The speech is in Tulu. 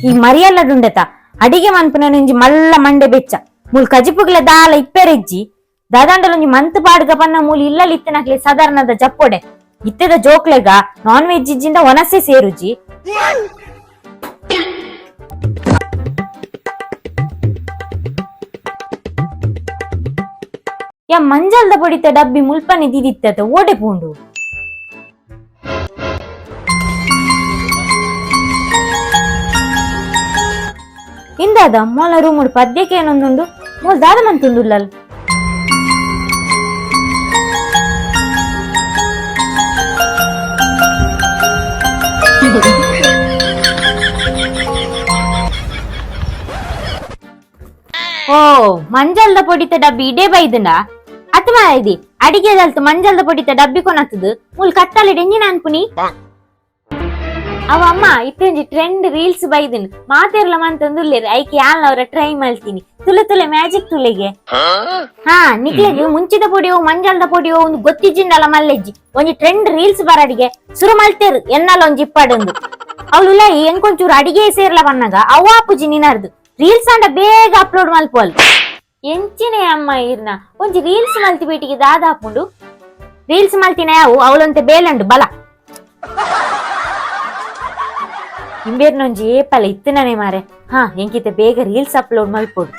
ಈ ಮರಿಯಲ್ಲಡುಂಡೆತ ಅಡಿಗೆ ಮನ್ಪುನ ಒಂಜಿ ಮಲ್ಲ ಮಂಡೆ ಬೆಚ್ಚ ಮೂಲ್ ಕಜಿಪುಗ್ಲ ದಾಲ ಇಪ್ಪೆರೆಜ್ಜಿ ದಾದಾಂಡಲೊಂಜಿ ಮಂತ್ ಪಾಡ್ಗ ಪನ್ನ ಮೂಲು ಇಲ್ಲಲ್ ಇತ್ತನಕ್ಲೆ ಸಾಧಾರಣದ ಜಪ್ಪೊಡೆ ಇತ್ತೆದ ಜೋಕ್ಲೆಗ ನಾನ್ ವೆಜ್ ಇಜ್ಜಿಂದ ಒನಸೆ ಸೇರುಜಿ. ಯಾ ಮಂಜಲ್ದ ಪೊಡಿತ ಡಬ್ಬಿ ಮುಲ್ಪನೆ ದಿದಿತ್ತತ ಓಡೆ ಪೋಂಡು. ಇಂದಾದ ಮೊಲ ರೂಮುಡು ಪದ್ಯಕ್ಕೆ ಏನೊಂದುಂಡು ಮೂಲ ದಾದ ಮಂತುಂಡುಲ್ಲಲ್. ಓ ಮಂಜಲ್ದ ಪೊಡಿತ ಡಬ್ಬಿ ಇಡೇ ಬೈದುಂಡ ಅತ್ಮ ಇದಿ ಅಡಿಗೆದಲ್ತು ಮಂಜಲ್ದ ಪೊಡಿತ ಡಬ್ಬಿ ಕೊನತ್ತದು ಮೂಲ್ ಕತ್ತಲೆ ಡೆಂಜಿನ ಅನ್ಪುನಿ. ಅವ ಅಮ್ಮ ಇತ್ತೊಂಜಿ ಟ್ರೆಂಡ್ ರೀಲ್ಸ್ ಬೈದನ್ ಮಾತೆರ್ಲ ಮಂತಂದುಲ್ಲೇರ್ ಐಕೆ ಯಾಲ್ನವರ ಟ್ರೈ ಮಲ್ತೀನಿ ತುಲೆ ತುಲೆ ಮ್ಯಾಜಿಕ್ ತುಲೆಗೆ. ಹಾ ನಿಕ್ಲೆಗ್ ಮುಂಚಿದ ಪೊಡಿಯೋ ಮಂಜಲ್ದ ಪೊಡಿಯೋ ಒಂದು ಗೊತ್ತಿಜ್ಜಿಂಡಲ ಮಲ್ಲೆಜ್ಜಿ ಒಂಜಿ ಟ್ರೆಂಡ್ ರೀಲ್ಸ್ ಬರಡಿಗೆ ಸುರು ಮಲ್ತೇರು ಎನ್ನಲ ಒಂಜಿ ಇಪ್ಪಾಡೊಂದು ಅವಳು ಎಂಕೊಂಚೂರು ಅಡಿಗೆ ಸೇರ್ಲ ಬನ್ನಗ ಅವ ಆಪುಜಿ ನಿನರ್ದು ರೀಲ್ಸ್ ಅಂಡ ಬೇಗ ಅಪ್ಲೋಡ್ ಮಲ್ಪೋಲ್ ಎಂಚಿನೇ ಅಮ್ಮ ಇರ್ನ ಒಂಜಿ ರೀಲ್ಸ್ ಮಲ್ತಿ ಬೇಟಿಗೆ ದಾದಾಪುಂಡು ರೀಲ್ಸ್ ಮಲ್ತಿನ ಯಾವು ಅವಳಂತೆ ಬೇಲಂಡು ಬಲ ಇಂಬೇರ್ನೊಂಜಿ ಏಪಲ ಇತ್ತನನೆ ಮಾರೆ. ಹಾ ಎಂಕಿತ ಬೇಗ ರೀಲ್ಸ್ ಅಪ್ಲೋಡ್ ಮಲ್ಪೋಡು.